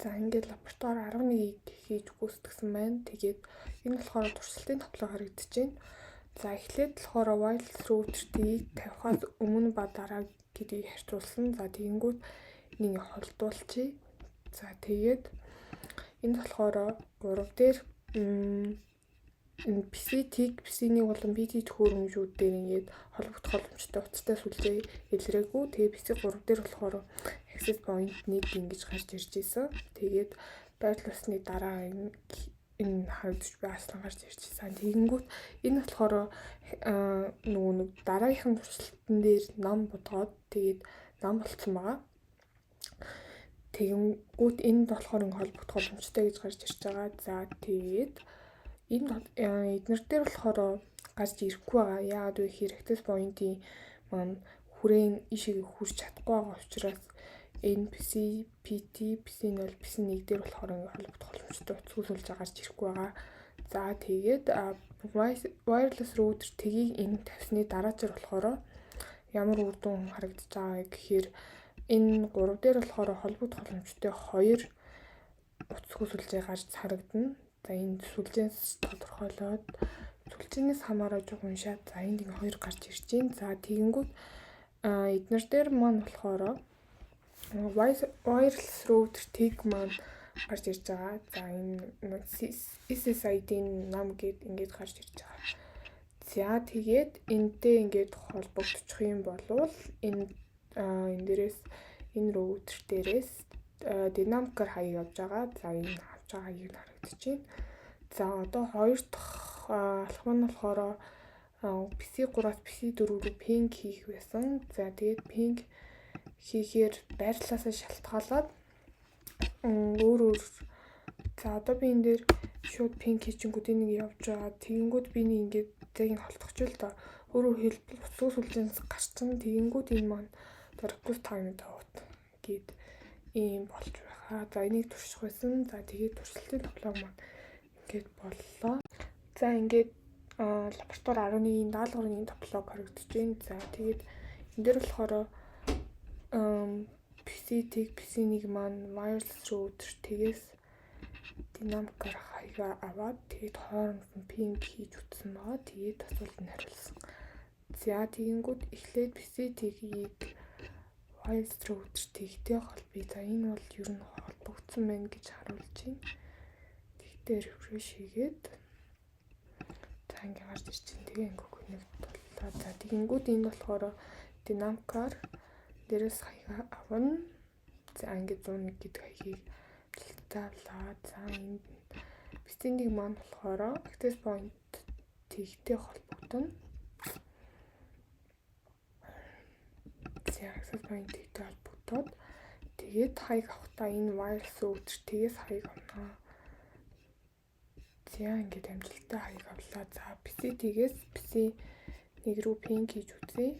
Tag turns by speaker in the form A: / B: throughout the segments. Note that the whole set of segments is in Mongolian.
A: За, ингээд лаборатори 11-ийг хийж гүйцэтгэсэн байна. Тэгээд энэ болохоор туршилтын топологи харагдаж байна. За, эхлээд болохоор wireless router тийг тавихаас өмнө ба дараа гэдгийг харьцуулсан. За, тэгэнгүүт нэг холдуулчихъя. За, тэгээд энд болохоор 3 дээр энэ PC тэг, PC 1 болон PT төхөөрөмжүүд дээр ингээд холбогдох боломжтой утастай сүлжээ илрээгүй. Тэгээ PC 3 дээр болохоор access point 1 ингэж гарч ирж исэн. Тэгээд байрлуулсны дараа энэ харагдаж буй аслан гарч ирж исэн. Тэгэнгүүт энэ болохоор нөгөө нэг дараагийнхан туршилтан дээр нам бодгоод, тэгээд нам болцсон байгаа. Тэгэнгүүт энд болохоор ингээ холбогдох боломжтой гэж гарч ирж байгаа. За, тэгээд энэ эднэр дээр болохоор гарч ирэхгүй байгаа. Яагаад вэ гэхээр access point-ийн маань хүрээн ишиг хүрч чадахгүй байгаа учраас энэ PC, PT, PC0, PC1 дээр болохоор ингээ холбогдох боломжтой утасгүй сүлжээ гарч ирэхгүй байгаа. За, тэгээд wireless router тэгийг энэ тавьсны дараачаар болохоор ямар үр дүн харагдаж байгаа вэ гэхээр энэ 3 дээр болохоор холбогдох боломжтой хоёр утасгүй сүлжээ гарч харагдана. За, энэ сүлжээс тодорхойлоод, сүлжээнээс хамаараж уншаад, за, энд ингээ хоёр гарч ирж байна. За, тэгэнгүүт эднэр дээр маань болохоор wireless router тэг маань гарч ирж байгаа. За, энэ SSID-ийн нам гэд ингээд гарч ирж байгаа. За, тэгээд энтэй ингээд холбогдчих юм болвол энэ дээрээс, энэ router дээрээс динамикаар хаяг явж байгаа. За, энэ авч байгаа хаяг нь харагдаж байна. За, одоо хоёр дахь алхам нь болохоор PC 3-аас PC 4 рүү ping хийх байсан. За, тэгээд ping хийхээр байрлалаасаа шалтгаалаад өөр өөр. За, одоо би энэ дээр шууд ping хийчингүүд энийг явж байгаа. Тэгэнгүүт би нэг ингээд зэг нь холдох л доо. Өөрөөр хэлбэл, утасгүй сүлжээнээс гарчин. Тэгэнгүүт энэ маань request time out гээд ийм болж байгаа. За, энийг турших байсан. За, тэгээд туршилтын топологи маань ингээд боллоо. За, ингээд лаборатори 11-ийн даалгаврын топологи харагдаж байна. За, тэгээд энэ дээр болохоор PC тэг, PC 1 маань wireless router тэгээс динамикаар хаягаа аваад, тэгээд хооронд нь ping хийж утсан байгаа. Тэгээд асуултанд хариулсан. За, тэгэнгүүт эхлээд PC тэгийг wireless router тэгтэй холбоё. За, энэ бол ер нь холбогдсон байна гэж харуулж байна. Тэгтээ refresh хийгээд, за, ингээ гарч ирж чинь. Тэгээ ингээ connect боллоо. За, тэгэнгүүт энд болохоор динамикаар дээрээс хаягаа авна. За, ингээ 101 гэдэг хаягийг авлаа. За, энд PC 1 маань болохоор access point тэгтэй холбогдоно. За, access point тэгтэй холбогдоод, тэгээд хаяг авахдаа энэ wireless router тэгээс хаяг авна. За, ингээд амжилттай хаяг авлаа. За, PC тэгээс PC 1 рүү ping хийж үзье.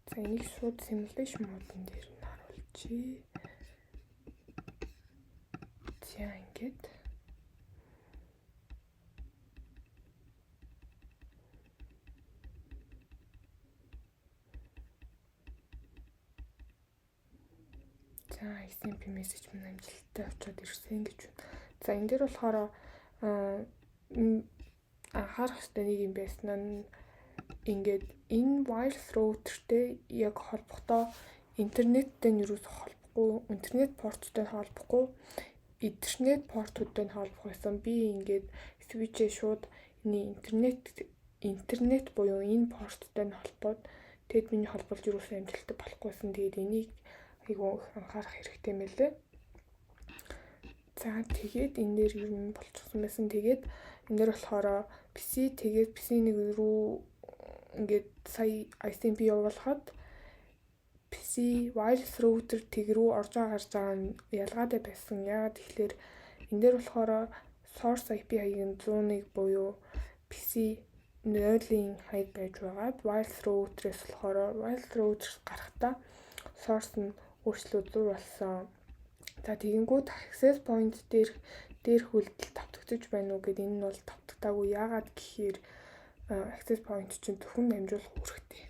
A: За, энийг шууд simulation mode-н дээр нь харуулчихъя. За, ингээд. За, ICMP message минь амжилттай очиод ирсэн гэж байна. За, энэ дээр болохоор анхаарах хэрэгтэй нэг юм байсан нь ингээд энэ wireless router-тэй яг холбохдоо интернеттэй нь юусоо холбохгүй, интернет порттой холбохгүй, Ethernet портуудтай нь холбох байсан. Би ингээд switch-ээ шууд энэ интернет буюу энэ порттой нь холбоод, тэгэд миний холболт юусоо амжилттай болохгүйсэн. Тэгээд энийг айгүй их анхаарах хэрэгтэй мэлээ. За, тэгээд энэ дээр ер нь болчихсон байсан. Тэгээд энэ дээр болохоор PC тэгээд PC 1 рүү ингээд сая ICMP явуулахад PC wireless router тэг рүү орж байгаа, гарч байгаа нь ялгаатай байсан. Яагаад тэгэхээр энэ дээр болохоор source IP хаяг нь 101 буюу PC 0-ийн хаяг байж байгаад, wireless router-ээс болохоор wireless router гарахдаа source нь өөрчлөлт 100 болсон. За, тэгэнгүүт access point дээр дээрх үйлдэл давтагдаж байна уу гэд, энэ нь бол давтагдаагүй. Яагаад гэхээр access point чинь зөвхөн дамжуулах үүрэгтэй.